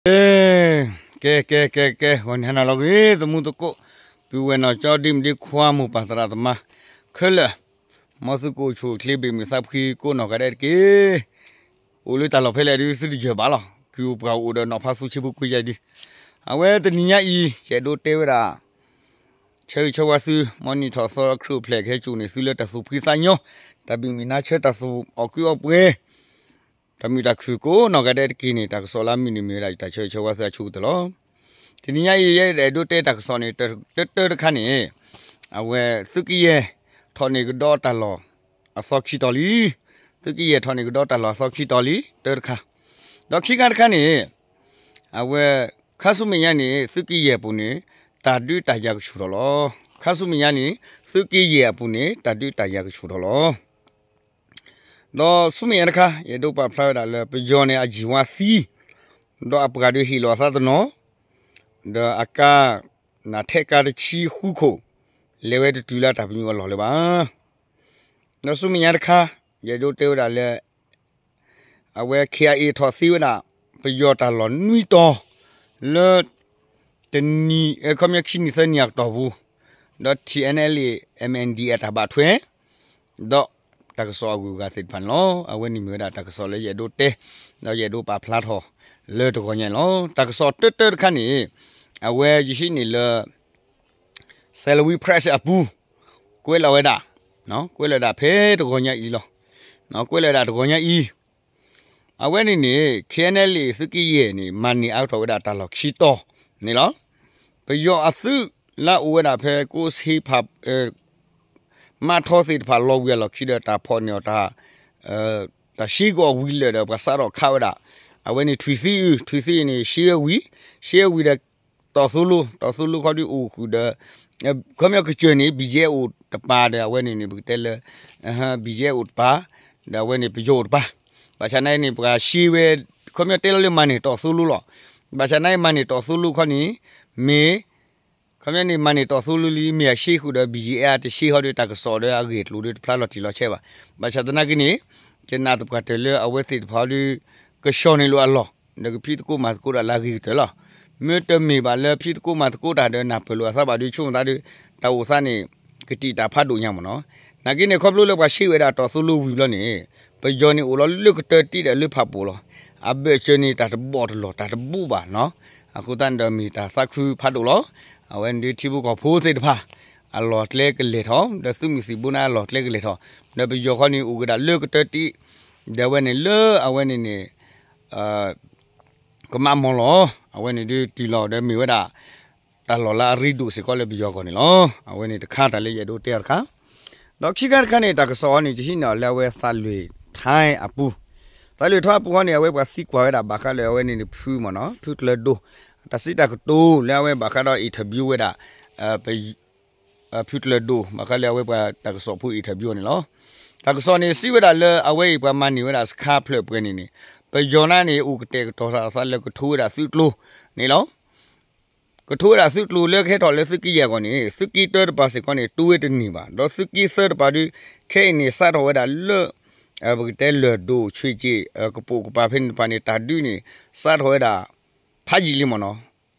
ကဲ, ကဲ ကဲ ကဲ ကဲ, ဂီၤန့ၣ်ဟါနၤလီၤဂ့ၤ သမူသကိး, ပုၢ်ဝဲၢ်နီၢ်ကၠီ ဒ့မုၣ်ဒ့ခွါ မိၢ်ပၢ်သရၣ်သမါခဲလၢာ်, မ်သုကအိၣ်ဆူၣ်အိၣ်ချ့ ဘ့ၣ်မုာ်သးဖှံကိးနီၢ်ဂၤဒဲးတက့ၢ်. အိၣ်လၢတၢ်လီၢ်ဖဲလဲၣ်ဒုး သုတယၢၢ်ဘၣ်လီၤ. ကုၢ်အိၣ်ပှၤအိၣ်ဒီးနီၢ်ဖးသူဆ့ဖိကွ့ယဲၢ်ဒုး, အဝဲတနံၤညါအံၤ ယအဲၣ်ဒိးတဲဝဲဒၣ် ဆၢဂ့ၤဆၢဝါသု, မ်နံၣ်ထီၣ်သီခရံာ်အိၣ်ဖျဲၣ်ကဟဲစိာ်န့ၢ်သုလၢတၢ်သူၣ်ဖှံသးညီ, တၢ်ဘံၣ်မုာ်နါဆၢ တၢ်သူၣ်အီၣ်ကုအီပှဲၤ, တၢ်မုာ်တၢ်ခုၣ်ကိးနီၢ်ဂၤဒဲးတက့ၢ်န့ၣ် တၢ်ကစီၣ်လၢအမုာ်န့ၢ်မ့ၢ်ဝဲဒၣ် ယတၢ်ဆၢဂ့ၤဆၢဝါသုအဆိကတၢၢ်လီၤ. တနံၤညါအံၤ ယအဲၣ်ဒိးတဲတၢ်ကစီၣ်န့ၣ် တၢတၢတခါန့ၣ်, အဝဲသုးက့ယဲၢ် ထီၣ်န့ၢ်ကဒီးတၢ်လီၢ်အသီခံတီၤလံ. သုးက့ယဲၢ်ထီၣ်န့ၢ်ကဒီးတၢ်လီၢ်အသီခံတီၤလံ တၢတခါ, ဒီးခံခါတခါန့ၣ် အဝဲ ခါဆူမဲာ်ညါန့ၣ် သုးက့ယဲၢ်အပူၤန့ၣ် တၢ်ဒုးတၢ်ယၤကဆူၣ်ထီၣ်လီၤ. ခါဆူမဲာ်ညါန့ၣ် သုးက့ယဲၢ်အပူၤန့ၣ် တၢ်ဒုးတၢ်ယၤကဆူၣ်ထီၣ်လီၤ. ဒီးဆူမဲာ်ညါတခါ ယအဲၣ်ဒိးပာ်ဖျါဝဲဒၣ်လၢ ပယီၤန့ၣ်အယံၤဝါသံ, ဒီးအပှၤဒုးဟ့ၣ်လီၤအသးတနီၤ, ဒီးအကါ နထဲးကါတဆံဃုခိၣ် လဲၤဝဲတတုၤလၢတၢ်ပညိၣ်အလီၢ်လၢၤဘၣ်. ဒီးဆူမဲာ်ညါတခါ ယအဲၣ်ဒိးတဲဝဲဒၣ်လၢ အဝဲ KIA ထီၣ်သ့ဝဲဒၣ် ပယီၤတၢ်လီၢ်နွံတီၤ လၢ တနံၤ ခီပညီခံနံၣ်သၢနံၣ်အကတီၢ်ပူၤ, ဒီး TNLA MNDAA အတၢ်ဘၣ်ထွဲ ဒီးတၢ်ကစီၣ်အဂုၤအဂၤသ့ၣ်တဖၣ်န့ၣ်လီၤ. အဝဲန့ၣ်မ့ၢ်ဝဲဒၣ်တၢ်ကစီၣ်လၢယအဲၣ်ဒိးတဲ ဒီးယအဲၣ်ဒိးပာ်ဖျါထီၣ်လၢတဂီၤညါအံၤလီၤ. တၢ်ကစီၣ်တၢတၢတခါန့ၣ် အဝဲယဟံးန့ၢ်လၢ Salween Press အပူၤ ကွဲးလီၤဝဲဒၣ်, ကွဲးလီၤဒၣ်ဖဲတဂီၤညါအံၤလီၤ. ကွဲးလီၤဒၣ်တဂီၤညါအံၤ အဝဲန့ၣ်န့ၣ် KNLA သုးက့ယဲၢ်န့ၣ် မၤန့ၢ်အါထီၣ်ဝဲဒၣ်တၢ်လီၢ်ခံတီၤန့ၣ်လီၤ. ပယီၤအသုးလၢအအိၣ်ဝဲဒၣ်ဖဲကိးစ့ဖး မးထီသ့ၣ်တဖၣ်လီၤဝံၤအလီၢ်ခံဒီး တၢ်ဖီၣ်န့ၢ်အီၤ တၢ် တၢ်ရှ့ကီးဝံၤလၢာ်ဒီး ပှၤစးထီၣ်ခးဝဲဒၣ်, အဝဲန့ၣ်ထွံၣ်သံအု, ထွံၣ်သံအုန့ၣ် ရှ့အဝံၤ, ရှ့အဝံၤဒီး တီၢ်သိလိ, တီၢ်သိလိခီဒုးအိၣ်ဃုာ်ဒီး ခီပညီကစၢၢ်န့ၣ် BGF အိၣ်တပၤဒီး အဝဲန့ၣ်န့ၣ် ပကတဲလၢ BGF အိၣ်တပၤ, ဒီးအဝဲန့ၣ်ပယီၤအိၣ်တပၤ, ဘၣ်ဆၣ်နာ်အံၤန့ၣ် ပှၤရှ့ဝဲ ခီပညီတဲလီၤလၢမၤန့ၢ်တီၢ်သိလိလီၤ. ဘၣ်ဆၣ်နာ်အံၤမၤန့ၢ်တီၢ်သိလိခီန့ၣ် မ့ၢ် ခီပညီန့ၣ် မၤန့ၢ်တီၢ်သိလိလံ မ့ၢ်အရှ့ဃုာ်ဒီး BGF တရှ့ဃီဒီး တၢ်ကစီၣ်ဒီးအဂ့ၢ်အကျိၤဒီး တဖျါလီၤတံၢ်လီၤဆဲးဘၣ်. ဘၣ်ဆၣ်သနာ်က့န့ၣ် ယနာ်သပှၢ်တၢၢ်လၢအဝဲသ့ၣ်တဖၣ်ဒီး ကဆှီန့ၢ်လိာ်အလီၢ် ဒီးကဖံးသကိးမၤသကိးတၢ်လၢအဂ့ၤကတၢၢ်လီၤ. မ့ၢ်တမ့ၢ်ဘၣ်လၢဖံးသကိးမၤသကိးတၢ်ဒီး နၢ်ပၢၢ်လိာ်အသးဘၣ်ဒီး ဆိကမိၣ်သးဒီး တၢ်အိၣ်သးန့ၣ် ကတံာ်တၢ်ဖးဒိၣ်ညါမ့ၢ်နီၤ. နာ်က့န့ၣ် ခီဖျိလၢပှၤရှ့ဝဲဒၣ်တီၢ်သိလိဝံၤဘျီန့ၣ် ပယီၤန့ၣ်အိၣ်လီၤလၢကတၢၢ်တံၢ်ဒီးလၢဖးပိာ်လီၤ. အဘၢၣ်စၢၤန့ၣ် တၢ်တဘီၣ်တလီၢ် တၢ်တဘူးဘၣ်နီၤ. အဃိသတးန့ၣ်ဒီးမ့ၢ်တၢ်သးခုဖးဒိၣ်လီၤ. အဝဲန့ၣ်ဒုးထံဖိကီၢ်ဖိသ့ၣ်တဖၣ် အလီၢ်ကျဲကလဲၤထီၣ် ဒီးသုးမုၢ်သံၣ်ဘိန့ၣ်အလီၢ်ကျဲကလဲၤထီၣ် ဒီးပယီၤခီန့ၣ်အိၣ်က့ၤဒၣ်လၢကတၢၢ်တံၢ် ဒီးအဝဲန့ၣ်လၢအဝဲန့ၣ်န့ၣ် ကမၤမီၢ်လီၤ. အဝဲန့ၣ်ဒုးတုၤလီၤဒီးမ့ၢ်ဝဲဒၣ် တၢ်လီၢ်လၢအရ့ဒိၣ်စ့ၢ်ကီးလၢပယီၤအဂီၢ်န့ၣ်လီၤ. အဝဲန့ၣ်တခါတၢ်လၢယအဲၣ်ဒိးတဲအီၤတခါ ဒီးခံခါတခါန့ၣ် တၢ်ကစီၣ်အံၤန့ၣ် ယဟံးန့ၢ်အီၤလၢအဝဲသးလွံၢ်ထါအပူၤ, သးလွံၢ်ထါအပူၤဃီန့ၣ် အဝဲပှၤသံကွၢ်ဝဲဒၣ်ဘၣ်ဃးလၢအဝဲန့ၣ်န့ၣ် ဖုမ့ၢ်နီၤ ဖုကျၢၤဒိၣ် တၢ်စံးတၢ်ကတိၤလၢအဝဲဘၣ်ဃးဒီး interview ဝဲဒၣ် ဖုကျၢၤဒိၣ် ဘၣ်ဃးလၢအဝဲပှၤတၢ်ကစီၣ်ဖိ interview န့ၣ်လီၤ. တၢ်ကစီၣ်န့ၣ် စံးဝဲဒၣ်လၢအဝဲအံၤပှၤမၤန့ၢ်ဝဲဒၣ်စခါဖျၢၣ်ပှဲၤန့ၣ်န့ၣ် ပယီၤန့ၣ် အိၣ်ကတဲာ်ကတီၤထီၣ်အသးလၢကထိဝဲဒၣ်သုးကျိၤန့ၣ်လီၤ. ကထိဝဲဒၣ်သုးကျိၤလၢကဟဲထီၣ်လၢသုးက့ယဲၢ်အဂီၢ်န့ၣ် သုးက့တၢတပၤစ့ၢ်ကီးန့ၣ် တိဝဲတန့ၢ်ဘၣ် ဒီးသုးက့သၢတပၤဒုး ခဲအံၤန့ၣ် စးထီၣ်ဝဲဒၣ်လၢ ပကတဲလၢၢ်ဒိၣ်ဆံးစ့ၣ် ကပိာ်ကပၤဖဲန့ၣ်တပၤန့ၣ် တၢ်ဒုးန့ၣ် စးထီၣ်ဝဲဒၣ် ဖးယံာ်လံမ့ၢ်နီၤ.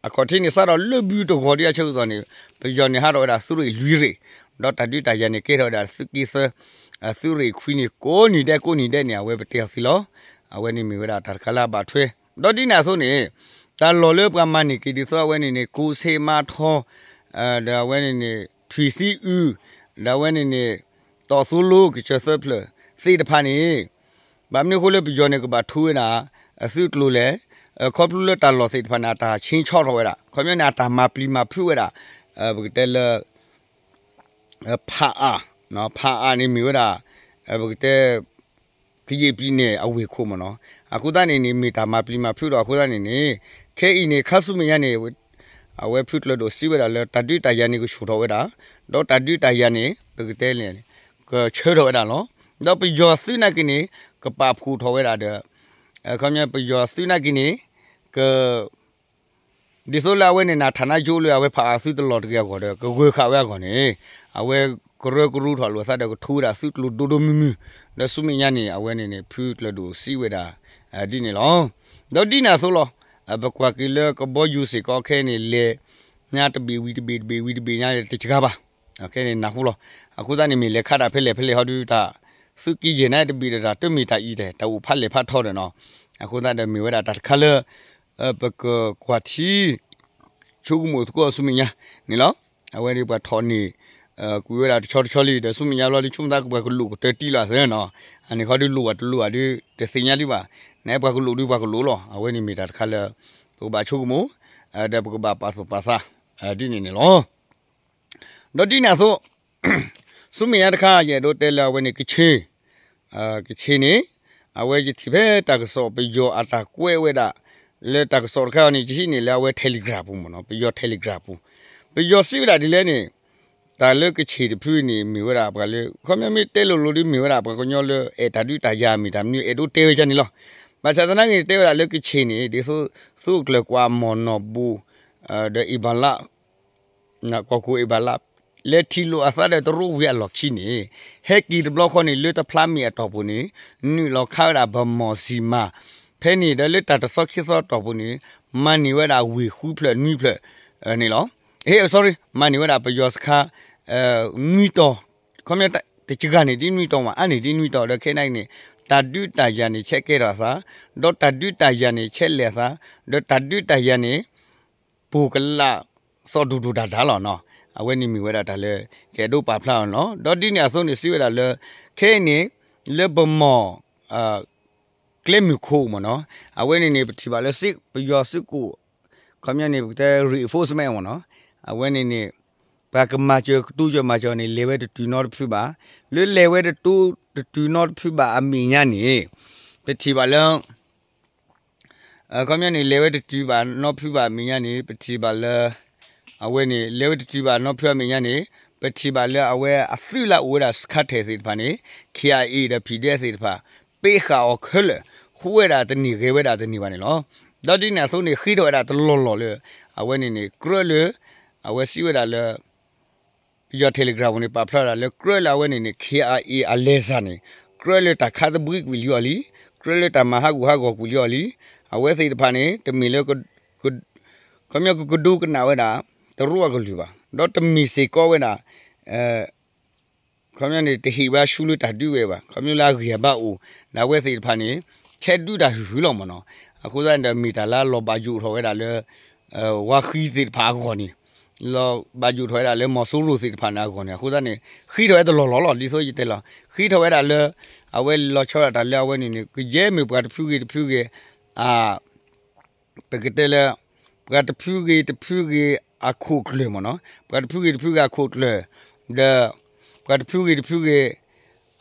အခီၣ်ထံးန့ၣ် စးထီၣ်လၢဘုတဂီၤဒ်အဆၢကတီၢ်န့ၣ် ပယီၤန့ၣ်ဟးထီၣ်ဝဲဒၣ်သုးရ့ၣ်လွံၢ်ရ့ၣ် ဒီးတၢ်ဒုးတၢ်ယၤန့ၣ် ကဲထီၣ်ဝဲဒၣ်သုးက့သၢ သုးရ့ၣ်ခွံန့ၣ် ကိးနံၤဒဲးကိးနံၤဒဲးန့ၣ် အဝဲပတဲအီၤသ့လီၤ. အဝဲန့ၣ်မ့ၢ်ဝဲဒၣ်တၢ်တခါလၢအဘၣ်ထွဲ ဒီးဒ်န့ၣ်အသိးန့ၣ် တၢ်လီၢ်လၢပှၤမၤန့ၢ်က့ၤဒ်သိးအဝဲန့ၣ်န့ၣ် ကိးဆ့မးထီ ဒီးအဝဲန့ၣ်န့ၣ် ထွံၣ်သံအု ဒီးအဝဲန့ၣ်န့ၣ် တီၢ်သိလိကစၢၢ်သၢဖျၢၣ်သ့ၣ်တဖၣ်န့ၣ် ဘၣ်မနုၤအဃိလၢပယီၤန့ၣ် ကဘၣ်ထိဝဲဒၣ် အသုးကျိၤလဲၣ်, ခီဖျိလၢတၢ်လီၢ်သ့ၣ်တဖၣ်န့ၣ် အတၢ်ဆ့ဆီထီၣ်ဝဲဒၣ် ခီပညီန့ၣ် အတၢ်မၤပျံၤမၤဖုးဝဲဒၣ် ပကတဲလၢ ဖးအၣ်, ဖးအၣ်န့ၣ်မ့ၢ်ဝဲဒၣ် ပကတဲ ကယဲၢ်ပံၤန့ၣ်အဝ့ၢ်ခိၣ်မ့ၢ်နီၤ. အဃိသတးန့ၣ်န့ၣ် မ့ၢ်တၢ်မၤပျံၤမၤဖုးဒီးအဃိသတးန့ၣ်န့ၣ် ခဲအံၤန့ၣ် ခါဆူမဲာ်ညါန့ၣ် အဝဲဖုကျၢၤဒိၣ်စံးဝဲဒၣ်လၢ တၢ်ဒုးတၢ်ယၤန့ၣ်ကဆူၣ်ထီၣ်ဝဲဒၣ်, ဒီးတၢ်ဒုးတၢ်ယၤန့ၣ် ပကတဲလဲၣ် ကဆၢထီၣ်ဝဲဒၣ်လီၤ. ဒီးပယီၤသုးနာ်က့န့ၣ် ကပာ်ဖှိၣ်ထီၣ်ဝဲဒၣ်ဒီး ခီပညီပယီၤသုးနာ်က့န့ၣ် က ဒ်သိးလၢအဝဲန့ၣ် နၤ ဌာနချုပ် လၢအဝဲဖးအၣ်သုတလီၢ်တဂ့ၤအဂီၢ်ဒီး ကဂၢၢ်ဃာ်ဝဲအဂီၢ်န့ၣ် အဝဲကရၢကရိထီၣ်လိာ်အသးဒီးကထိဝဲဒၣ်သုးကျိၤဒိၣ်ဒိၣ်မုၢ်မုၢ်, ဒီးဆူမဲာ်ညါန့ၣ် အဝဲန့ၣ်န့ၣ် ဖုကျၢၤဒိၣ်စံးဝဲဒၣ် ဒ်န့ၣ်လီၤ. ဒီးဒ်န့ၣ်အသိးလီၤ. ပကွၢ်က့ၤလၢကဘီယူၤစ့ၢ်ကီးခဲအံၤန့ၣ် လဲၤညါတဘ့ၣ်ဝံၤတဘ့ၣ် တဘ့ၣ်ဝံၤတဘ့ၣ်ညါတစှၤဘၣ်, ခဲအံၤန့ၣ်နၢ်ဟူလီၤ. အဃိသတးန့ၣ် မ့ၢ်လဲၤခးတၢ်ဖဲလဲၣ်ဖဲလဲၣ်ဟီဒုး တၢ်သုးက့ယဲၢ်န့ၣ်တဘ့ၣ်ဒီး တၢ်တမ့ၢ်တၢ်အံၤတဲ တၢ်အိၣ်ဖးလဲၣ်ဖးထီဒီးနီၤ. အဃိသတးဒီးမ့ၢ်ဝဲဒၣ်တၢ်တခါလၢ ပကကွၢ်ထံ ဆိကမိၣ်သကိးဆူမဲာ်ညါန့ၣ်လီၤ. အဝဲန့ၣ်ပှၤထီၣ်န့ၢ် ကွံာ်ဝဲဒၣ်တဆီတဆီလံ ဒီးဆူမဲာ်ညါဘျီဒုး ဆိကမိၣ်သးကပှၤကလိၣ်ကတၢၢ်တံၢ်လီၤအသးနီၤ. အန့ၣ်ခီဒုးလိၣ်ဘၣ်တလိၣ်ဘၣ်ဒုး တသ့ၣ်ညါလံဘၣ်. နပှၤကလိၣ်ဒုးပှၤကလိၣ်လီၤ. အဝဲန့ၣ်မ့ၢ်တၢ်တခါလၢ ပကဘၣ်ဆိကမိၣ် ဒီးပကဘၣ်ပာ်သူၣ်ပာ်သး ဒ်န့ၣ်န့ၣ်လီၤ. ဒီးဒ်န့ၣ်အသိး ဆူမဲာ်ညါတခါ ယအဲၣ်ဒိးတဲလၢအဝဲန့ၣ်ကခ့ၣ် ကခ့ၣ်န့ၣ် အဝဲယထံၣ်ဖဲတၢ်ကစီၣ်ပယီၤအတၢ်ကွဲးဝဲဒၣ် လၢတၢ်ကစီၣ်တခါအံၤန့ၣ် ယဟံးန့ၢ်လၢအဝဲ Telegram ပူၤမ့ၢ်နီၤ, ပယီၤ Telegram ပူၤ, ပယီၤစံးဝဲဒၣ်ဒ်လဲၣ်န့ၣ် တၢ်လၢကခ့ၣ်တဖုန့ၣ် မ့ၢ်ဝဲဒၣ်ပှၤလၢ ခီပညီမ့ၢ်တဲလိၤလိၤဒ်မ့ၢ်ဝဲဒၣ်ပှၤကညီလၢအဲၣ်တၢ်ဒုးတၢ်ယၤမ့ၢ်တၢ်မနုၤအဲၣ်ဒိးတဲဝဲဒ်န့ၣ်လီၤ. ဘၣ်ဆၣ်သနာ်က့န့ၣ် တဲဝဲဒၣ်လၢကခ့ၣ်န့ၣ် ဒ်သိး သုးကျၢၤကွၢ်မီၢ်နီၢ်ဘူး ဒီးအ့ၣ်ဘၣ်လး ကီၢ်ခိၣ်အ့ၣ်ဘၣ်လး လဲၤထံၣ်လိာ်အသးဒီးတရူးဝံၤအလီၢ်ခံန့ၣ် ဟဲက့ၤတဘျီဃီန့ၣ် လၢတဖျါမ့ၢ်အတီၢ်ပူၤန့ၣ် နုာ်လီၤခးဝဲဒၣ်ပမီၢ်စံၣ်မၤ ဖဲန့ၣ်ဒီးလၢတၢ်တသီခံသီတီၢ်ပူၤန့ၣ် မၤန့ၢ်ဝဲဒၣ်ဝ့ၢ်ဃုဖျၢၣ်နွံဖျၢၣ်န့ၣ်လီၤ. ဟ့ၣ် sorry မၤန့ၢ်ဝဲဒၣ်ပယီၤစခါ နွံတီၤ ခီပညီတစှၤန့ၢ်ဒ်နွံတီၤမး အါန့ၢ်ဒ်နွံတီၤ ဒီးခဲအံၤန့ၣ် တၢ်ဒုးတၢ်ယၤန့ၣ် ဆဲးကဲထီၣ်အသး ဒီးတၢ်ဒုးတၢ်ယၤန့ၣ် ဆဲးလဲၤအသး ဒီးတၢ်ဒုးတၢ်ယၤန့ၣ် ပိၢ်ကလးသီၣ်ဒိၣ်ဒိၣ်တၢ်တၢ်လီၤနီၤ. အဝဲန့ၣ်မ့ၢ်ဝဲဒၣ်တၢ်လၢ ယအဲၣ်ဒိးပာ်ဖျါအီၤန့ၣ်လီၤ. ဒီးဒ်န့ၣ်အသိးန့ၣ် စံးဝဲဒၣ်လၢ ခဲအံၤန့ၣ် လၢပမီၢ် ကျဲမုၢ်ခိၣ်မ့ၢ်နီၤ, အဝဲန့ၣ်န့ၣ် ပထံၣ်ဘၣ်လၢ ပယီၤစ့ၢ်ကီး ခီပညီန့ၣ် ပကတဲ reinforcement မ့ၢ်နီၤ, အဝဲန့ၣ်န့ၣ် ပှၤကမၤစၢၤကတိၤစၢၤမၤစၢၤန့ၣ် လဲၤဝဲတတုၤနီတဖုဘၣ်, လၢလဲၤဝဲတတုၤ တတုၤနီတဖုဘၣ်အမဲာ်ညါန့ၣ် ပထံၣ်ဘၣ်လၢ ခီပညီန့ၣ် လဲၤဝဲတတုၤဘၣ်နီတဖုဘၣ်အမဲာ်ညါန့ၣ် ပထံၣ်ဘၣ်လၢ အဝဲန့ၣ် လဲၤဝဲတတုၤဘၣ်နီတဖုအမဲာ်ညါန့ၣ် ပထံၣ်ဘၣ်လၢအဝဲအသုးလၢအအိၣ်ဝဲဒၣ်စခါထဲၣ်သ့ၣ်တဖၣ်န့ၣ် ခ့ၣ်အါအ့ၣ် ဒီး ဖံၣ်ဒဲသ့ၣ်တဖၣ် ပ့းဃာ်အီၤခဲလၢာ် ဃူဝဲဒၣ်တန့ၢ်ဂဲၤဝဲဒၣ်တန့ၢ်ဘၣ်န့ၣ်လီၤ. ဒီးဒ်န့ၣ်အသိးန့ၣ် ဃ့ထီၣ်ဝဲဒၣ်တလီၢ်လီၢ်လၢ အဝဲန့ၣ်န့ၣ် ကြၢးလၢ အဝဲစံးဝဲဒၣ်လၢ ပယီၤ Telegram ပူၤန့ၣ် ပာ်ဖျါဝဲဒၣ်လၢ ကြၢးလၢအဝဲန့ၣ်န့ၣ် ခ့ၣ်အါအ့ၣ် အလဲၤစၢ်န့ၣ် ကြၢးလၢတၢ်ခးသဘှံးကွံာ်လံအီၤလံ, ကြၢးလၢတၢ်မၤဟးဂူာ်ဟးဂီၤကွံာ်လံအီၤလံ, အဝဲသ့ၣ်တဖၣ်န့ၣ် တမ့ၢ်လၢ ခီပညီကကဒိကနၣ်ဝဲဒၣ် တရူးအကလုၢ်ဘၣ်, ဒီးတမ့ၢ်စ့ၢ်ကီးဝဲဒၣ် ခီပညီန့ၣ် တဟ့ၣ်ဝဲဆူလၢတၢ်ဒုးဝဲဘၣ်, ခီပညီလၢအဂံၢ်အဘါအိၣ်, ဒီးအဝဲသ့ၣ်တဖၣ်န့ၣ် ဆဲးဒုးတၢ်ဟုၣ်ဟုၣ်လီၤမ့ၢ်နီၤ. အဃိသတးန့ၣ်ဒီး မ့ၢ်တၢ်လၢအလီၤဘၣ်ယိၣ်ထီၣ်ဝဲဒၣ်လၢ ဝါဃံသ့ၣ်တဖၣ်အဂီၢ်န့ၣ်, လီၤဘၣ်ယိၣ်ထီၣ်ဝဲဒၣ်လၢမီၤစိရိၤသ့ၣ်တဖၣ်န့ၣ်အဂီၢ်န့ၣ်, အဃိသတးန့ၣ် ဃ့ထီၣ်ဝဲတလီၢ်လီၢ်လီၤ, ဒ်သိးယတဲလီၤ, ဃ့ထီၣ်ဝဲဒၣ်လၢ အဝဲလီၤဆီဒၣ်တၢ်လၢအဝဲန့ၣ်န့ၣ် ကယဲၢ်မ့ၢ်ပှၤတဖုဂ့ၤတဖုဂ့ၤ ပကတဲလၢ ပှၤတဖုဂ့ၤတဖုဂ့ၤအခိၣ်ကျၢၢ်မ့ၢ်နီၤ, ပှၤတဖုဂ့ၤတဖုဂ့ၤအခိၣ်ကျၢၢ်, ဒီး ပှၤတဖုဂ့ၤတဖုဂ့ၤ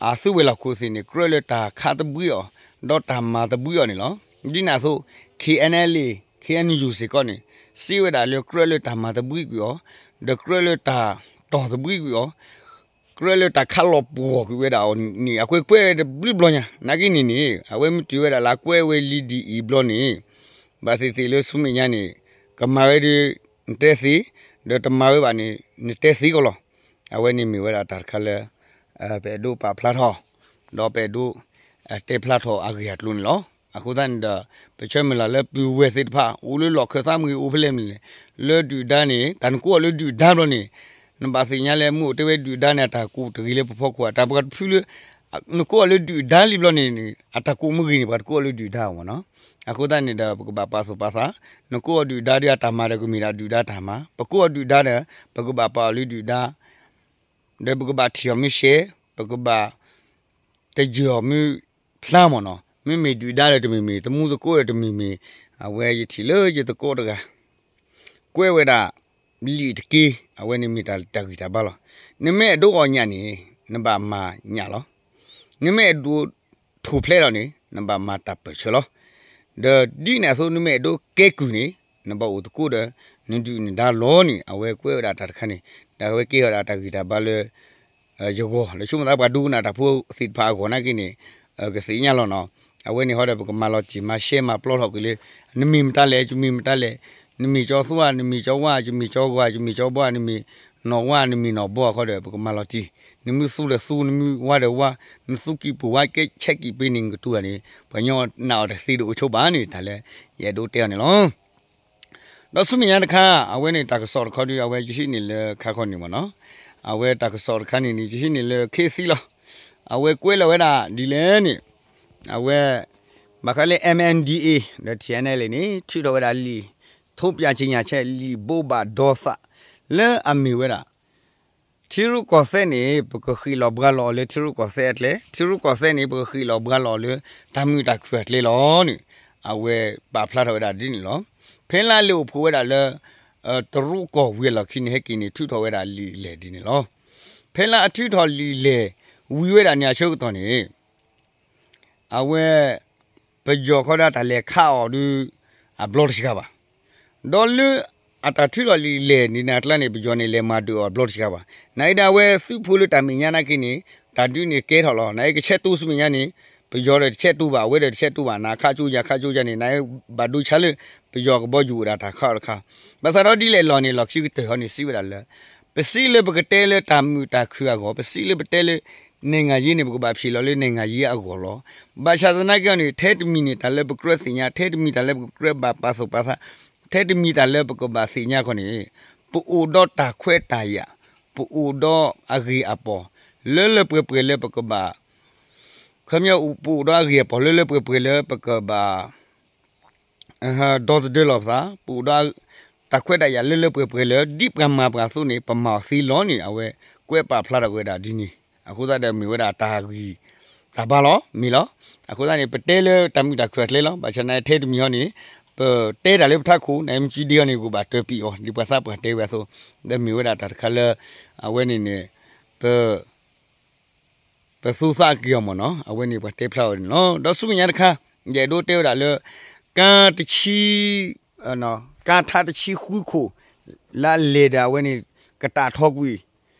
အသုးဝဲၤလီၢ်ခိၣ်သ့ၣ်န့ၣ် ကြၢးလၢတၢ်ခးသဘှံးအီၤ, ဒီးတၢ်မၤသဘှံးအီၤန့ၣ်လီၤ. ဒ်န့ၣ်အသိး ခ့ၣ်အဲၣ်အဲၣ်လ်အ့ ခ့ၣ်အဲၣ်ယူၣ်စ့ၢ်ကီးန့ၣ် စံးဝဲဒၣ်လၢကြၢးလၢတၢ်မၤသဘှံးကွံာ်အီၤ, ဒီးကြၢးလၢတၢ်တီၢ်သဘှံးကွံာ်အီၤ ကြၢးလၢတၢ်ခးလီၤပှီၢ်ကွံာ်ဝဲဒၣ်အီၤန့ၣ် အကွဲးကွဲးဝဲတဘျုးဘျီညါ, နာ်က့န့ၣ်န့ၣ် အဝဲမ့ၢ်တုၤဝဲဒၣ်လၢအကွဲးဝဲလံဒ်အံၤဘျီန့ၣ် ဘၣ်သ့ၣ်သ့ၣ်လၢဆူမဲာ်ညါန့ၣ် ကမၤဝဲဒီး နတဲသ့, ဒီးတမၤဝဲဘၣ်န့ၣ် နတဲသ့ကီးလီၤ. အဝဲန့ၣ်မ့ၢ်ဝဲဒၣ်တၢ်တခါလၢ ပအဲၣ်ဒိးပာ်ဖျါထီၣ်, ဒီးပအဲၣ်ဒိး တဲဖျါထီၣ်အဂ့ၢ်အကျိၤန့ၣ်လီၤ. အဃိသတးန့ၣ်ဒီး ပဆၢမုၢ်လၢ်လၢပုၢ်ဝဲၢ်သ့ၣ်တဖၣ် အိၣ်လၢလီၢ်ခၢၣ်သးမ့ၢ်ဂ့ၤ အိၣ်ဖဲလဲၣ်မ့ၢ်လဲၣ် လၢဒုၣ်ဒါန့ၣ် တၢ်နကိးအီၤလၢဒုၣ်ဒါဘျီန့ၣ် နဘၣ်သ့ၣ်ညါလၢမုၢ်အိၣ်တဲဝဲဒုၣ်ဒါန့ၣ် အတၢ်ကိးတဂ့ၤလၢပဖီခိၣ် တၢ်ပှၤတဖုလၢ နကိးအီၤလၢဒုၣ်ဒါလံဘျီန့ၣ် အတၢ်ကိးမ့ၢ်ဂ့ၤန့ၣ် ပှၤတကိးအီၤလၢဒုၣ်ဒါအီၤမ့ၢ်နီၤ. အဃိသတးန့ၣ်ဒီး ပကဘၣ်ပာ်သူၣ်ပာ်သး, နကိးအီၤဒုၣ်ဒါဒီးအတၢ်မၤဒီးကမ့ၢ်ဒၣ်ဒုၣ်ဒါတၢ်မၤ, ပကိးအီၤဒုၣ်ဒါဒီး ပကဘၣ်ပာ်အီၤလၢဒုၣ်ဒါ ဒီးပကဘၣ်ထံၣ်အီၤမ့ၢ်ရှဲ, ပကဘၣ် တယၢၤမ့ၢ်ဖျါမ့ၢ်နီၤ, မ့မ့ၢ်ဒုၣ်ဒါဒီးတမ့ၢ်မ့ၢ်, သမူသကိးဒီးတမ့ၢ်မ့ၢ်, အဝဲယထံၣ်လၢယသကိးတဂၤ ကွဲးဝဲဒၣ် လံာ်တက့ၢ်, အဝဲန့ၣ်မ့ၢ်တၢ်ဂံၢ်တၢ်ဘါလီၤ. နမ့ၢ်အဲၣ်ဒိးအီၣ်ညၣ်န့ၣ် နဘၣ်မၤညၣ်လီၤ. နမ့ၢ်အဲၣ်ဒိးထိၣ်ဖျဲးလီၤန့ၣ် နဘၣ်မၤတၢ်ပၢၢ်ဆၢလီၤ. ဒီးဒ်န့ၣ်အသိး နမ့ၢ်အဲၣ်ဒိးကဲကုၢ်န့ၣ် နဘၣ်အိၣ်သကိးဒီး နဒုၣ်နဒါလီၤန့ၣ် အဝဲကွဲးဝဲဒၣ်တၢ်တခါန့ၣ်, ဒီးအဝဲကဲဝဲဒၣ်တၢ်ဂံၢ်တၢ်ဘါလၢ ယဂီၢ် လၢဆိကမိၣ်သးပှၤဒိကနၣ်တၢ်ဖိသ့ၣ်တဖၣ်အဂီၢ်နာ်က့န့ၣ်, ကသ့ၣ်ညါလီၤနီၤ. အဝဲန့ၣ်ဟီဒီး ပကမၤလီၤတံၢ်မၤရှဲမၤပျီထီၣ်ကွံာ်လၢ နမ့ၢ်မတၤလဲၣ် ယမ့ၢ်မတၤလဲၣ်, နမ့ၢ်ကၠီသွါ နမ့ၢ်ကၠီဝါ ယမ့ၢ်ကၠီဂီၤ ယမ့ၢ်ကၠီဘီ နမ့ၢ် နီၢ်ဝါနမ့ၢ်နီၢ်ဘီအခီဒီး ပကမၤလီၤတံၢ်, နမ့ၢ်သူဒီးသူ နမ့ၢ်ဝါဒီးဝါ, နသူကံၢ်ပူၤဝါကဲဆဲးကံၢ်ပ့ၤန့ၣ် နကတူၢ်ဘၣ်န့ၣ် ပှၤကညီနာ်အီၤတသ့ဒိၣ်အိၣ်ဆိးဘၣ်န့ၣ် တၢ်လၢယအဲၣ်ဒိးတဲအီၤန့ၣ်လီၤ. ဒီးဆူမဲာ်ညါတခါ အဝဲန့ၣ်တၢ်ကစီၣ်တခီဒီး အဝဲယဟံးန့ၢ်လၢခါခီန့ၣ်မ့ၢ်နီၤ, အဝဲတၢ်ကစီၣ်တခါန့ၣ်န့ၣ် ယဟံးန့ၢ်လၢခ့သံလီၤ. အဝဲကွဲးလီၤဝဲဒၣ်ဒ်လဲၣ်န့ၣ် အဝဲ ဘၣ်ဃးလၢ M N D A ဒီး T N L န့ၣ် ထုးထီၣ်ဝဲဒၣ်လံာ် ထိးပၠးက့ၤညၣ်ဆဲး လံာ်ဘိးဘၣ်ဒီသး လၢအမ့ၢ်ဝဲဒၣ် ထံရူၢ်ကီၢ်သဲးန့ၣ် ပကဃ့ၢ်လီၤဘှါလီၤအီၤလၢထံရူၢ်ကီၢ်သဲးအကျဲ, ထံရူၢ်ကီၢ်သဲးန့ၣ် ပကဃ့ၢ်လီၤဘှါလီၤအီၤလၢတၢ်မုာ်တၢ်ခုၣ်အကျဲလီၤန့ၣ် အဝဲပာ်ဖျါထီၣ်ဝဲဒၣ်ဒ်န့ၣ်လီၤ. ဖဲလၢအလဲၤအိၣ်ဖှိၣ်ဝဲဒၣ်လၢ တရူးကီၢ်ဝံၤအလီၢ်ခံန့ၣ် ဟဲက့ၤန့ၣ် ထုးထီၣ်ဝဲဒၣ်လံာ်လဲၢ်ဒ်န့ၣ်လီၤ. ဖဲလၢအထုးထီၣ်လံာ်လဲၢ် ဝံၤဝဲဒၣ်န့ၣ်အဆၢကတီၢ်န့ၣ် အဝဲ ပယီၤခီဒၣ်တၢ်လဲၤခးအီၤဒုး အဘျီတစှၤဘၣ်. ဒီးလၢအတၢ်ထုးထီၣ်လံာ်လဲၢ်န့ၣ် နၤကျါန့ၣ် ပယီၤန့ၣ် လဲၤမၤဒုးအီၤအဘျီတစှၤဘၣ်. နအံၤဒၣ်ဝဲသုးဖိလၢတၢ်မဲာ်ညါနာ်က့န့ၣ် တၢ်ဒုးန့ၣ်ကဲထီၣ်လီၤ. နအံၤကဆဲးတူၢ်ဆူမဲာ်ညါန့ၣ် ပယီၤဒီးတဆဲးတူၢ်ဘၣ် အဝဲဒီးတဆဲးတူၢ်ဘၣ် နခးကၠိယၤခးကၠိယၤန့ၣ် နအံၤဘၣ်ဒိဆါလၢ ပယီၤကဘီယူၤအိၣ်ဒၣ်တၢ်ခးအီၤတခါ. ဘၣ်ဆၣ်ဒီးဒ်လဲၣ်လီၤန့ၣ် လီၢ်ခံကတၢၢ်ဟီန့ၣ် စံးဝဲဒၣ်လၢ ပစံးလၢပကတဲလၢတၢ်မုာ်တၢ်ခုၣ်အဂီၢ် ပစံးလၢပတဲလၢ နဲၣ်ငၤယ့န့ၣ် ပကဘၣ်ဖံးလီၤလၢနဲၣ်ငၤယ့အဂီၢ်လီၤ. ဘၣ်ဆၣ်သနာ်က့အီၤန့ၣ် ထဲတမံၤန့ၣ် တၢ်လၢပကြၢးသ့ၣ်ညါ ထဲတမံၤတၢ်လၢပကကြၢးဘၣ်ပာ်သူၣ်ပာ်သး ထဲတမံၤတၢ်လၢပကဘၣ်သ့ၣ်ညါခီန့ၣ် ပအိၣ်ဒီးတၢ်ခွဲးတၢ်ယာ် ပအိၣ်ဒီးအဂ့ၢ်အပီၢ် လၢလၢပှဲၤပှဲၤလၢပကဘၣ် ခီပညီ ပအိၣ်ဒီးအဂ့ၢ်အပီၢ်လၢလၢပှဲၤပှဲၤလၢပကဘၣ် ဒီသဒၢလီၤပသး ပအိၣ်ဒီးတၢ်ခွဲးတၢ်ယာ်လၢလၢပှဲၤပှဲၤလၢ ဒ်ပှၤမၤပှၤအသိးန့ၣ် ပမၤအီၤသ့လီၤန့ၣ် အဝဲကွဲးပာ်ဖျါထီၣ်ဝဲဒၣ်ဒ်န့ၣ် အဃိသတးဒီးမ့ၢ်ဝဲဒၣ်တၢ်ဂံၢ်တၢ်ဘါလီၤ မ့ၢ်လီၤ. အဃိသတးန့ၣ် ပတဲလၢတၢ်မုာ်တၢ်ခုၣ်အကျဲလီၤ. ဘၣ်ဆၣ်သနာ်က့ထဲတမံၤဟီန့ၣ် ပတဲတၢ်လၢပထးခိၣ် နမ့ၢ်ကံဒ့အီၤန့ၣ် ကဘၣ်တၢပံးအီၤ ဒ်ပှၤသးပှၢ်တဲဝဲအသိး ဒီးမ့ၢ်ဝဲဒၣ်တၢ်တခါလၢ အဝဲန့ၣ်န့ၣ် ပ ပသူသးက့ၤအီၤမ့ၢ်နီၤ အဝဲန့ၣ်ပှၤတဲဖျါအီၤန့ၣ်လီၤ. ဒီးဆူမဲာ်ညါတခါ ယအဲၣ်ဒိးတဲဝဲဒၣ်လၢ ကါတဆံ ကါထါတဆံဃုခိၣ် လၢအလဲၤဒီးအဝဲန့ၣ် ကတၢ်ထီကွံာ်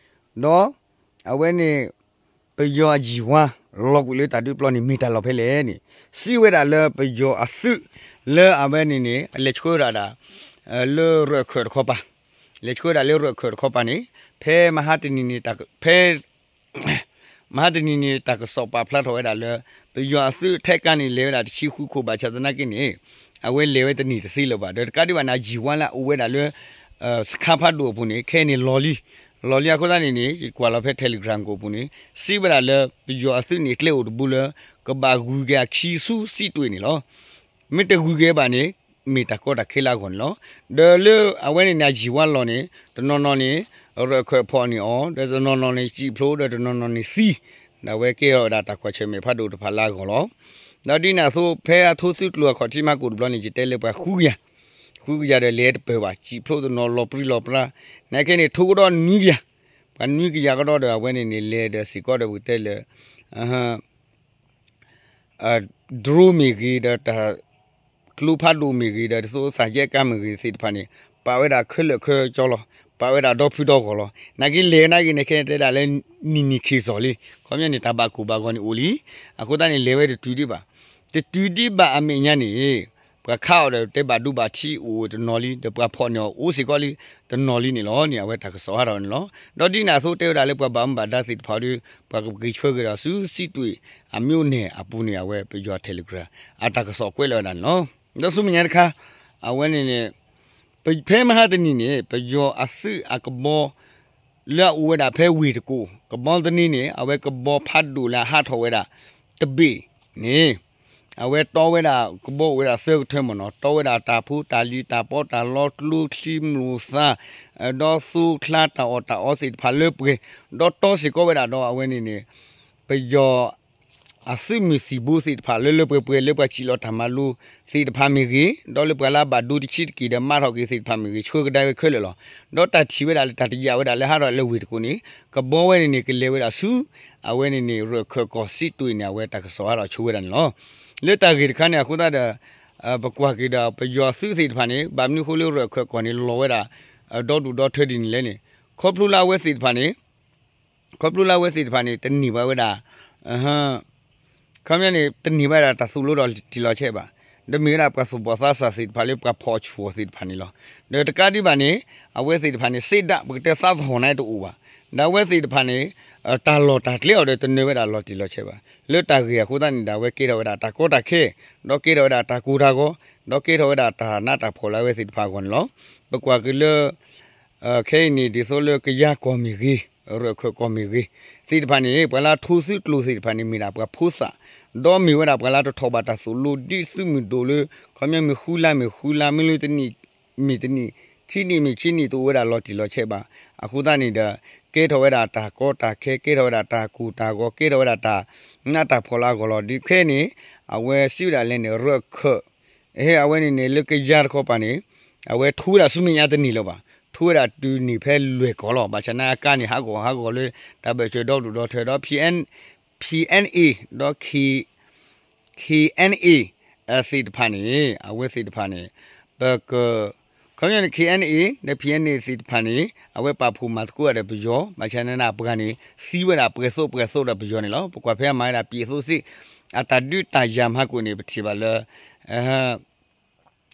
ဒီး အဝဲန့ၣ် ပယီၤအယံၤဝါ လီၤကွံာ်လၢတၢ်ဒုးပျီန့ၣ် မ့ၢ်တၢ်လီၢ်ဖဲလဲၣ်န့ၣ် စံးဝဲဒၣ်လၢပယီၤအသုး လၢအဝဲန့ၣ်န့ၣ် အလဲၤဆှၢဝဲဒၣ် လၢရၢၢ်ခၢၣ်တခီပၤ လဲၤဆှၢဝဲဒၣ်လၢရၢၢ်ခၢၣ်တခီပၤန့ၣ် ဖဲမဟါတနံၤန့ၣ် ဖဲ မဟါတနံၤန့ၣ် တၢ်ကစီၣ်ပာ်ဖျါထီၣ်ဝဲဒၣ်လၢ ပယီၤအသုးထဲကါန့ၣ် လဲၤဝဲဒၣ်တဆံဃုခိၣ် ဘၣ်ဆၣ်သနာ်က့န့ၣ် အဝဲလဲၤဝဲတန့ၢ်တသ့လၢၤဘၣ် ဒီးတကးဒံးဘၣ်န့ၣ် အယံၤဝါလၢအအိၣ်ဝဲဒၣ်လၢ စခါဖးဒိၣ်အပူၤန့ၣ် ခဲအံၤန့ၣ်လီၤလံ လီၤလံအဃိသတးန့ၣ်န့ၣ် ယကွၢ်လီၤဖဲ Telegram ကိးပူၤန့ၣ် စံးဝဲဒၣ်လၢ ပယီၤအသုးန့ၣ် ကျဲအိၣ်တဘိလၢ ကဘၣ်ဂုၤက့ၤအခံဆူစံးတွ့ၣ်န့ၣ်လီၤ. မ့ၢ်တဂုၤက့ၤဘၣ်န့ၣ် မ့ၢ်တၢ်ကီတၢ်ခဲလၢအဂီၢ်န့ၣ်လီၤ. ဒီးလၢအဝဲန့ၣ်န့ၣ် အယံၤဝါလီၤန့ၣ် တနီၤနီၤန့ၣ် ရၢၢ်ခၢၣ်ဖီၣ်န့ၢ်အီၤ ဒီးတနီၤနီၤန့ၣ် စံးဖျိ ဒီးတနီၤနီၤန့ၣ်သံ ဒီးအဝဲကဲထီၣ်ဝဲဒၣ်တၢ်ကွၢ်ဆၢၣ်မဲာ်ဖးဒိၣ်တဖၣ်လၢအဂီၢ်လီၤ. ဒီးဒ်န့ၣ်အသိး ဖဲအထိသုးကျိၤအခီၣ်ထံးမၤကိၣ်တဘျီန့ၣ် ယတဲလၢပှၤဃုကယၤ ဃုကယၤဒီးလဲၤတပၢၢ်ဘၣ် စံးဖျိတနီၤလီၤပြံလီၤပြါ နာ်က့န့ၣ် ထိကဒီးနွံကယၤ ပှၤနွံကယၤကဒီးဒီးအဝဲန့ၣ်န့ၣ် လဲၤဒီးစ့ၢ်ကီးဒီးပကတဲလၢ drone မ့ၢ်ဂ့ၤဒီးတၢ် ကျိဖးဒိၣ်မ့ၢ်ဂ့ၤဒီး ဒ်သိးသၣ်ယဲကါမ့ၢ်ဂ့ၤသ့ၣ်တဖၣ်န့ၣ် ပာ်ဝဲဒၣ်ခဲလၢာ်ခဲဆ့လီၤ. ပာ်ဝဲဒၣ်ဒီဖုဒီဂီၢ်လီၤ. နာ်က့လဲၤနာ်က့န့ၣ် ခဲတဲဒၣ်လၢ နံၤနံၤခ့ၣ်စီၣ်လံ. ခီပညီန့ၣ် တၢ်ဘၣ်ကိၢ်ဘၣ်ဂီၤန့ၣ်အိၣ်လံ. အဃိသတးန့ၣ် လဲၤဝဲတတုၤဒံးဘၣ်. တတုၤဒံးဘၣ်အမဲာ်ညါန့ၣ် ပှၤခးအီၤဒီးတဲဘၣ်ဒိဘၣ်ထံးအိၣ်တနီၤလံ, ဒီးပှၤဖီၣ်န့ၢ်အီၤအိၣ်စ့ၢ်ကီးလံတနီၤလံန့ၣ်လီၤန့ၣ် အဝဲတၢ်ကစီၣ်ဟးထီၣ်န့ၣ်လီၤ. ဒီးဒ်န့ၣ်အသိးတဲဝဲဒၣ်လၢပှၤဘၣ်မူဘၣ်ဒါသ့ၣ်တဖၣ်ဒီး ပှၤကက့ၤဆှၢက့ၤဒီးဆူစံးတွ့ၣ်အမၠိန့ၣ်အပူၤန့ၣ် အဝဲပယီၤ Telegram အတၢ်ကစီၣ်ကွဲးလီၤဝဲဒၣ်န့ၣ်လီၤ. ဒီးဆူမဲာ်ညါတခါ အဝဲန့ၣ်န့ၣ် ဖဲမဟါတနံၤန့ၣ် ပယီၤအသုးအကဘီ လၢအအိၣ်ဝဲဒၣ်ဖဲဝ့ၢ်တကိး ကဘီသန့န့ၣ် အဝဲကဘီဖးဒိၣ်လၢအဟးထီၣ်ဝဲဒၣ်တဘ့ၣ်န့ၣ် အဝဲတီဝဲဒၣ်ကဘီအိၣ်ဝဲဒၣ်သၢကထၢမ့ၢ်နီၤ တီဝဲဒၣ်တၢ်ဖိတၢ်လံၤတၢ်ပီးတၢ်လီကျိချံမျိာ်သၣ် ဒီးသိချါတၢ်အီၣ်တၢ်အီသ့ၣ်တဖၣ်လၢပှဲၤ ဒီးတီစ့ၢ်ကီးဝဲဒၣ်ဒီးအဝဲန့ၣ်န့ၣ် ပယီၤ အသုးမုၢ်သံၣ်ဘိသ့ၣ်တဖၣ်လၢလၢပှဲၤပှဲၤလၢပှၤစံၣ်လီၤတၢ်မၤလိသ့ၣ်တဖၣ်မ့ၢ်ဂ့ၤ, ဒီးလၢပှၤလၢအဘၣ်ဒိတဆံးတက့ၢ်ဒီးမၤထီၣ်က့ၤသ့ၣ်တဖၣ်မ့ၢ်ဂ့ၤ ဆှၢကဒါဝဲခဲလၢာ်လီၤ. ဒီးတၢ်ထံၣ်ဝဲဒၣ်လၢတၢ်တယာ်ဝဲဒၣ်လၢဟးထီၣ်လၢဝ့ၢ်တကိးန့ၣ် ကဘီဝဲန့ၣ်န့ၣ် ကလဲၤဝဲဒၣ်ဆူ အဝဲန့ၣ်န့ၣ် ရၢၢ်ခၢၣ်ကီၢ်စံးတွ့ၣ်န့ၣ် အဝဲတၢ်ကစီၣ်ဟးထီၣ်ဆိဝဲဒၣ်န့ၣ်လီၤ. လၢတၢ်ဂ့ၢ်တခါန့ၣ် အဃိသတးဒီး ပကွၢ်က့ၤဒီး ပယီၤသုးသ့ၣ်တဖၣ်န့ၣ် ဘၣ်မနုၤဃိလၢရၢၢ်ခၢၣ်ကီၢ်န့ၣ် လီၤဝဲဒၣ် ဒီဒူၣ်ဒီထၢဒ်န့ၣ်လဲၣ်န့ၣ် ခီဖျိလၢအဝဲသ့ၣ်တဖၣ်န့ၣ် ခီဖျိလၢအဝဲသ့ၣ်တဖၣ်န့ၣ် တန့ၢ်ဘၣ်ဝဲဒၣ် ခီပညီန့ၣ် တန့ၢ်ဘၣ်ဝဲဒၣ်တၢ်သိၣ်လိဒီးတံၢ်လီၤဆဲးဘၣ်. ဒီးမ့ၢ်ဝဲဒၣ်ပှၤသူၣ်ဘီၣ်သးစၢ်သ့ၣ်တဖၣ်လၢပှၤဖီၣ်ဆှီၣ်သ့ၣ်တဖၣ်န့ၣ်လီၤ. ဒီးတကးဒံးဘၣ်န့ၣ် အဝဲသ့ၣ်တဖၣ်န့ၣ် စ့ဒၣ်ပကတဲသးသဟီၣ်န့ၣ်တအိၣ်ဘၣ်. ဒီးအဝဲသ့ၣ်တဖၣ်န့ၣ် တၢ်လီၢ်တၢ်ကျဲအီၤဒီးတနၢၤဝဲဒၣ်လီၤတံၢ်လီၤဆဲးဘၣ်. လၢတၢ်ဂ့ၢ်အဃိသတးန့ၣ်ဒီး အဝဲကဲထီၣ်ဝဲဒၣ်တၢ်ကီတၢ်ခဲ, ဒီးကဲထီၣ်ဝဲဒၣ်တၢ်ကိၢ်တၢ်ဂီၤ, ဒီးကဲထီၣ်ဝဲဒၣ်တၢ်နးတၢ်ဖှီၣ်လၢအဝဲသ့ၣ်တဖၣ်အဂီၢ်န့ၣ်လီၤ. ပကွၢ်က့ၤလၢ ခဲအံၤန့ၣ် ဒ်သိးလၢကယၤကီၢ်မ့ၢ်ဂ့ၤ, ရၢၢ်ခၢၣ်ကီၢ်မ့ၢ်ဂ့ၤ, သ့ၣ်တဖၣ်န့ၣ် ပှၤလၢထိသုကျိၤသ့ၣ်တဖၣ်န့ၣ် မ့ၢ်ဒၣ်ပှၤဖိသၣ်, ဒီးမ့ၢ်ဝဲဒၣ်ပှၤလၢတထီၣ်ဘၣ်တၢ်သိၣ်လိ ဒ်သုးမုၢ်ဒိၣ်လၢ ခီပညီမ့ၢ်ဃုလါမ့ၢ်ဃုလါ မ့ၢ်လၢတနံၣ်မ့ၢ်တနံၣ် ခံနံၣ်မ့ၢ်ခံနံၣ် တအိၣ်ဝဲဒၣ်လီၤတံၢ်လီၤဆဲးဘၣ်. အဃိသတးန့ၣ်ဒီး ကဲထီၣ်ဝဲဒၣ်တၢ်ကီတၢ်ခဲ, ကဲထီၣ်ဝဲဒၣ်တၢ်ကိၢ်တၢ်ဂီၤ, ကဲထီၣ်ဝဲဒၣ်တၢ်နးတၢ်ဖှီၣ်လၢအဂီၢ်လီၤ. ဒ်ခဲအံၤန့ၣ် အဝဲစံးဝဲဒၣ်လဲၣ်န့ၣ် ရၢၢ်ခၢၣ် ဟဲ အဝဲန့ၣ်န့ၣ် လၢကယၤတခီပၤန့ၣ် အဝဲထူဝဲဒၣ်ဆူမဲာ်ညါတန့ၢ်လၢၤဘၣ်. ထူဝဲဒၣ်တုၤန့ၢ်ဖဲလွဲၢ်ကီၢ်လီၤ. ဘၣ်ဆၣ်နာ်ကါန့ၣ် ဟးဂီၤဟးဂီၤလၢ တၢ်ဘၢၣ်စၢၤဒီဒူၣ်ဒီထၢဒီး P N, P N A ဒီး K, K N A သ့ၣ်တဖၣ်န့ၣ် အဝဲသ့ၣ်တဖၣ်န့ၣ် ပက ခီပညီန့ၣ် K N A ဒီး P N A သ့ၣ်တဖၣ်န့ၣ် အဝဲပာ်ဖှိၣ်မၤသကိးဒီးပယီၤ, ဘၣ်ဆၣ်နာ်ကါပှၤန့ၣ် သံဝဲဒၣ်ပှဲၤသိးပှဲၤသိးဒီးပယီၤန့ၣ်လီၤ. ပကွၢ်ဖဲအမၤဝဲဒၣ် ပံၣ်အသိးစ့ၣ် အတၢ်ဒုးတၢ်ယၤမၤဟးကိၣ်န့ၣ် ပထံၣ်ဘၣ်လၢ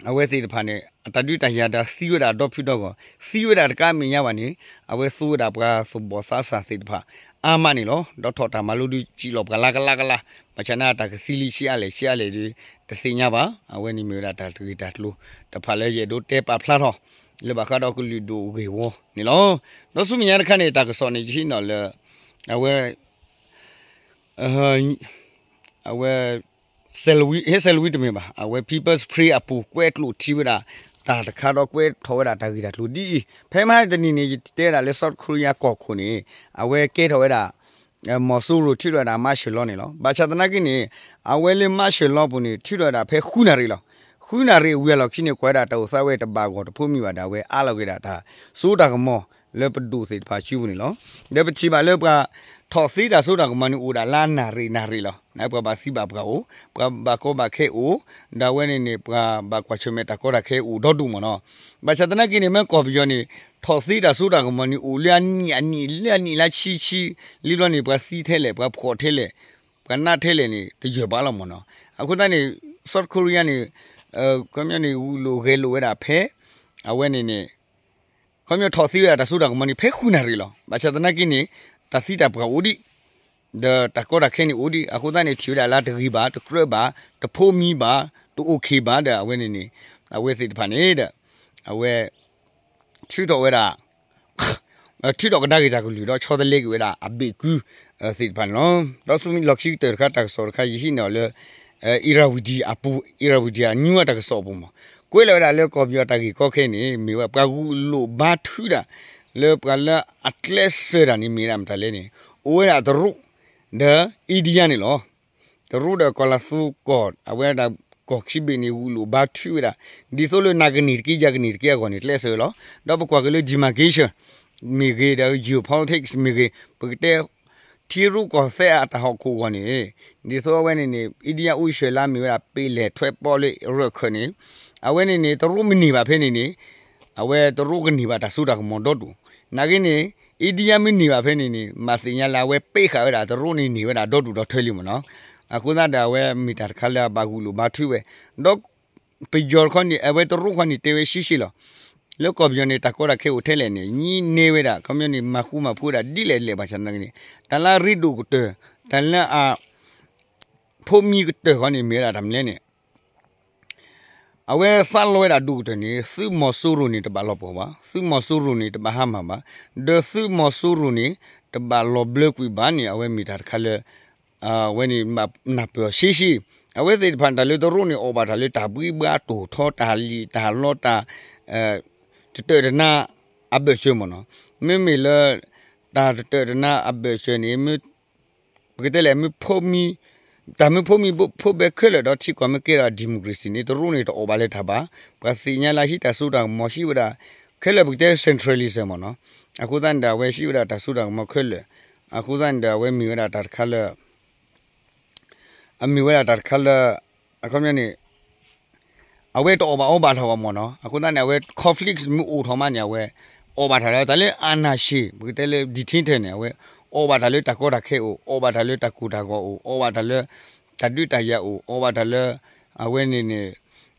အဝဲသ့ၣ်တဖၣ်န့ၣ် အတၢ်ဒုးတၢ်ယၤဒီးသံဝဲဒၣ်ဒီဖုဒီဂီၢ်, သံဝဲဒၣ်တကးမဲာ်ညါဘၣ်န့ၣ် အဝဲသူဝဲဒၣ်ပှၤသူၣ်ဘီၣ်သးစၢ်သ့ၣ်တဖၣ် အါမးန့ၣ်လီၤ. ဒီးထီၣ်တၢ်မၤလိဒုးစံၣ်လီၤပှၤလၢကလးကလး, ဘၣ်ဆၣ်နာ်ကါတၢ်ကသံလံဆံးအါလဲၣ်ဆံးအါလဲၣ်ဒီး တသ့ၣ်ညါဘၣ်. အဝဲန့ၣ်မ့ၢ်ဝဲဒၣ်တၢ်တဂ့ၢ်တၢ်ကျိၤတဖၣ်လၢယအဲၣ်ဒိးတဲပာ်ဖျါထီၣ် လၢဘၣ်ဃးဒီးကလုာ်ဒူၣ်ဂ့ၢ်ဝီန့ၣ်လီၤ. ဒီးဆူမဲာ်ညါတခါန့ၣ် တၢ်ကစီၣ်န့ၣ် ယဟံးန့ၢ်လၢ အဝဲ အဝဲ စဲးလဝံ ဟဲ စဲးလဝံတမ့ၢ်ဘၣ်, အဝဲ People's Spring အပူၤ ကွဲးကျိာ်ထံဝဲဒၣ် တၢ်တခါဒီးကွဲးထီၣ်ဝဲဒၣ်တၢ်ဂ့ၢ်တၢ်ကျိၤ ဒ်အံၤ, ဖဲမဟါတနံၤန့ၣ် ယတဲဒၣ်လၢ South Korea ကီၢ်ခိၣ်န့ၣ် အဝဲကဲထီၣ်ဝဲဒၣ် မီၤစိရိၤထုးထီၣ်ဝဲဒၣ် martial law န့ၣ်လီၤ. ဘၣ်ဆၣ်သနာ်က့န့ၣ် အဝဲလၢ martial law ပူၤန့ၣ် ထုးထီၣ်ဝဲဒၣ်ဖဲဃုနၣ်ရံၣ်လီၤ. ဃုနၣ်ရံၣ်အဝံၤအလီၢ်ခံန့ၣ် ကွၢ်ဝဲဒၣ်တၢ်အိၣ်သးဝဲတဘၣ်ဂီၢ်တဖိးမံဘၣ်ဒီး အဝဲအါလီၤက့ၤဒၣ်တၢ်စိတၢ်ကမီၤ လၢပဒိၣ်သ့ၣ်တဖၣ်စုပူၤန့ၣ်လီၤ. ဒီးပထံၣ်ဘၣ်လၢပှၤ ထီၣ်သ့တၢ်စိတၢ်ကမီၤန့ၣ် အိၣ်ဒၣ်လၢနၣ်ရံၣ်နၣ်ရံၣ်လီၤ. ပှၤဘၣ်သံဘၣ်ပှၢ်အိၣ်, ပှၤဘၣ်ကီဘၣ်ခဲအိၣ်, ဒီးအဝဲန့ၣ်န့ၣ် ပှၤဘၣ်ကွၢ်ဆၢၣ်မဲာ်တၢ်ကီတၢ်ခဲအိၣ်ဒီဒူၣ်မ့ၢ်နီၤ. ဘၣ်ဆၣ်သနာ်က့န့ၣ် မ့ၢ်ကီၢ်ပယီၤန့ၣ် ထီၣ်သ့တၢ်စိတၢ်ကမီၤန့ၣ် အိၣ်လၢအနံၣ်အနံၣ် လၢအနံၣ်လၢဆံဆံ လံဘျီန့ၣ် ပှၤသံထဲလဲၣ် ပှၤဖှီၣ်ထဲလဲၣ် ပှၤနးထဲလဲၣ်န့ၣ် တယၢၢ်ဘၣ်လီၤမ့ၢ်နီၤ. အဃိသတးန့ၣ် South Korea န့ၣ် ခီပညီန့ၣ် ဂုာ်လိာ်ဂဲၤလိာ်ဝဲဒၣ်ဖဲ အဝဲန့ၣ်န့ၣ် ခီပညီထီၣ်သ့ဝဲဒၣ်တၢ်စိတၢ်ကမီၤန့ၣ် ဖဲဃုနၣ်ရံၣ်လီၤ. ဘၣ်ဆၣ်သနာ်က့န့ၣ် တၢ်သံတၢ်ပှၢ်အိၣ်ဒံး, ဒီးတၢ်ကီတၢ်ခဲန့ၣ်အိၣ်ဒံး, အဃိသတးန့ၣ် ထံၣ်ဝဲဒၣ်လၢတဂ့ၤဘၣ် တကြၢးဘၣ် တဖိးမံဘၣ် တအိၣ်ခ့ဘၣ်ဒီး အဝဲန့ၣ်န့ၣ် အဝဲသ့ၣ်တဖၣ်န့ၣ်ဒီး အဝဲ ထုးထီၣ်ဝဲဒၣ် ထုးထီၣ်ကဒါက့ၤတၢ်ကလုၢ်ဒီးဆီတလဲက့ၤဝဲဒၣ်အဘ့ၣ်ကုသ့ၣ်တဖၣ်န့ၣ်လီၤ. ဒီးဆူလီၢ်ခံကတၢၢ်တခါ တၢ်ကစီၣ်တခါ ယဟံးန့ၢ်အီၤလၢ Irrawaddy အပူၤ Irrawaddy အ news တၢ်ကစီၣ်အပူၤမး ကွဲးလီၤဝဲဒၣ်လၢကီၢ်ပယီၤတၢ်ဂ့ၢ်ကီခဲအံၤန့ၣ် မ့ၢ်ဝဲပှၤဂုာ်လိာ်ဘါထုးတၢ် လၢပှၤလၢအကျဲးစၢးတၢ်န့ၣ်မ့ၢ်ဒၣ်မတၤလဲၣ်န့ၣ် အိၣ်ဝဲဒၣ်တရူး ဒီး India န့ၣ်လီၤ. တရူးဒီးကီၢ်လၤသူကီၢ် အဝဲဒၣ်ကီၢ်ခံဘ့ၣ်န့ၣ် ဂုာ်လိာ်ဘါထုးဝဲဒၣ် ဒ်သိးလၢနၤကန့ၢ်တက့ၢ် ယၤကန့ၢ်တက့ၢ်အဂီၢ်န့ၣ် ကျဲးစၢးလီၤ. ဒီးပကွၢ်က့ၤလၢ demarcation မ့ၢ်ဂ့ၤ ဒီး geopolitics မ့ၢ်ဂ့ၤ ပကတဲ ထံရူၢ်ကီၢ်သဲးအတၢ်ဟီၣ်ခိၣ်အဂီၢ်န့ၣ် ဒ်သိးအဝဲန့ၣ်န့ၣ် India အိၣ်ဆှၢလၢမ့ၢ်ဝဲဒၣ် ပ့ၤလဲၣ်ထွဲပီလၢရၢၢ်ခၢၣ်န့ၣ် အဝဲန့ၣ်န့ၣ် တရူးမ့ၢ်န့ၢ်ဘၣ်ဖဲန့ၣ်န့ၣ် အဝဲတရူးကန့ၢ်ဘၣ်တၢ်စိတၢ်ကမီၤဒီဒူၣ်. နာ်က့န့ၣ် India မ့ၢ်န့ၢ်ဘၣ်ဖဲန့ၣ်န့ၣ် မၤသ့ၣ်ညါလၢအဝဲပ့းဃာ်ဝဲဒၣ်တရူးန့ၣ်န့ၢ်ဝဲဒၣ်ဒီဒူၣ်ဒီထၢလံမ့ၢ်နီၤ. အဃိသတးဒီးအဝဲမ့ၢ်တၢ်တခါလၢအဘၣ်ဂုာ်လိာ်ဘါထုးဝဲ ဒီးပယီၤတခီန့ၣ် အဝဲတရူးတခီန့ၣ် တဲဝဲရှဲရှဲလီၤ. လၢကီၢ်ပယီၤန့ၣ် တၢ်ကီတၢ်ခဲအိၣ်ထဲလဲၣ်န့ၣ် ညံန့ၢ်ဝဲဒၣ် ခီပညီန့ၣ် မၤဃူမၤဖိးဝဲဒၣ်ဒ်လဲၣ်လဲၣ်ဘၣ်ဆၣ်သနာ်က့န့ၣ် တၢ်လၢအရ့ဒိၣ်ကတၢၢ် တၢ်လၢအ ဖိးမံကတၢၢ်ဃီန့ၣ် မ့ၢ်ဝဲဒၣ်တၢ်မနုၤလဲၣ်န့ၣ် အဝဲသးလီဝဲဒၣ်ဒိၣ်ကတၢၢ်န့ၣ် သုးမီၤစိရိၤန့ၣ် တဘၣ်လီၤပှီၢ်ဘၣ်, သုးမီၤစိရိၤန့ၣ် တဘၣ်ဟါမၢ်ဘၣ်, ဒီးသုးမီၤစိရိၤန့ၣ် တဘၣ်လီၤဘျၢကွံာ်ဘၣ်န့ၣ် အဝဲမ့ၢ်တၢ်တခါလၢ အဝဲန့ၣ် နၢ်ပၢၢ်အီၤရှဲရှဲ. အဝဲသ့ၣ်တဖၣ်န့ၣ် တၢ်လၢတရူးန့ၣ် အီၣ်ဘၣ်တၢ်လၢတၢ်ဘှံးဘှါတိၢ်ထီ တၢ်လံၣ်တၢ်လီတၢ် တတၢၢ်တနါအဘၢၣ်စၢၤမ့ၢ်နီၤ. မ့မ့ၢ်လၢ တၢ်တတၢၢ်တနါအဘၢၣ်စၢၤန့ၣ် ပကတဲလဲၣ် မ့ၢ်ဖိးမံ တၢ်မ့ၢ်ဖိးမံဖိးဘဲခဲလၢာ်ဒီးထံကီၢ်မ့ၢ်ကဲထီၣ် democracy န့ၣ် တရူးန့ၣ်တအီၣ်ဘၣ်လၢတၢ်ဘၣ်. ပှၤသ့ၣ်ညါလၢဟံးတၢ်စိတၢ်ကမီၤဟံးဝဲဒၣ် ခဲလၢာ်ပကတဲ centralism မ့ၢ်နီၤ. အဃိသတးန့ၣ်ဒီး အဝဲဟံးဝဲဒၣ်တၢ်စိတၢ်ကမီၤခဲလၢာ်. အဃိသတးန့ၣ်ဒီး အဝဲမ့ၢ်ဝဲဒၣ်တၢ်တခါလၢ အမ့ၢ်ဝဲဒၣ်တၢ်တခါလၢ အခီပညီန့ၣ် အဝဲတအီၣ်ဘၣ်အီဘၣ်ထီၣ်ဘၣ်မ့ၢ်နီၤ. အဃိသတးန့ၣ် အဝဲ conflict မ့ၢ်အိၣ်ထီၣ်မးန့ၣ် အဝဲ အီၣ်ဘၣ်တၢ်လၢ တၢ်လၢ အာဏာရှင် ပကတဲလၢ dictator န့ၣ် အဝဲ အီၣ်ဘၣ်တၢ်လၢတၢ်ကီတၢ်ခဲအိၣ်, အီၣ်ဘၣ်တၢ်လၢတၢ်ကိၢ်တၢ်ဂီၤအိၣ်, အီၣ်ဘၣ်တၢ်လၢ တၢ်ဒုးတၢ်ယၤအိၣ်, အီၣ်ဘၣ်တၢ်လၢ အဝဲန့ၣ်န့ၣ်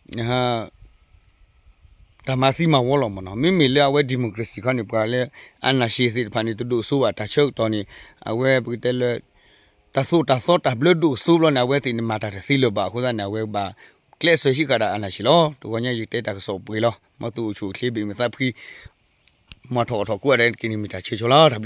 တၢ်မၤသံမၤဝီလီၤမ့ၢ်နီၤ. မ့မ့ၢ်လၢအဝဲ democracy ခီန့ၣ် ပှၤလၢ အာဏာရှင် သ့ၣ်တဖၣ်န့ၣ် တဒိၣ်စိဘၣ်. တၢ်ဆၢကတီၢ်န့ၣ် အဝဲပကတဲလၢ တၢ်သိၣ်တၢ်သီတၢ်ဘျၢဒိၣ်စိဘျီန့ၣ် အဝဲသ့ၣ်န့ၣ်မၤတၢ်တသ့လၢၤဘၣ်အဃိသတးန့ၣ် အဝဲဘၣ်ကျဲးစၢးဟံးဃာ်ဒီး အာဏာရှင် လီၤ. တဂီၤညါယကတဲတၢ်ကစီၣ်ပှဲၤလီၤ. မ်သုအိၣ်ဆူၣ်အိၣ်ချ့ ဘၣ်မုာ်သးဖှံ မၤထီၣ်အီၣ်ထီၣ်ကိးဂၤဒဲးန့ၣ် က့ၤန့ၣ်မ့ၢ်တၢ်ဆၢဂ့ၤလီၤ.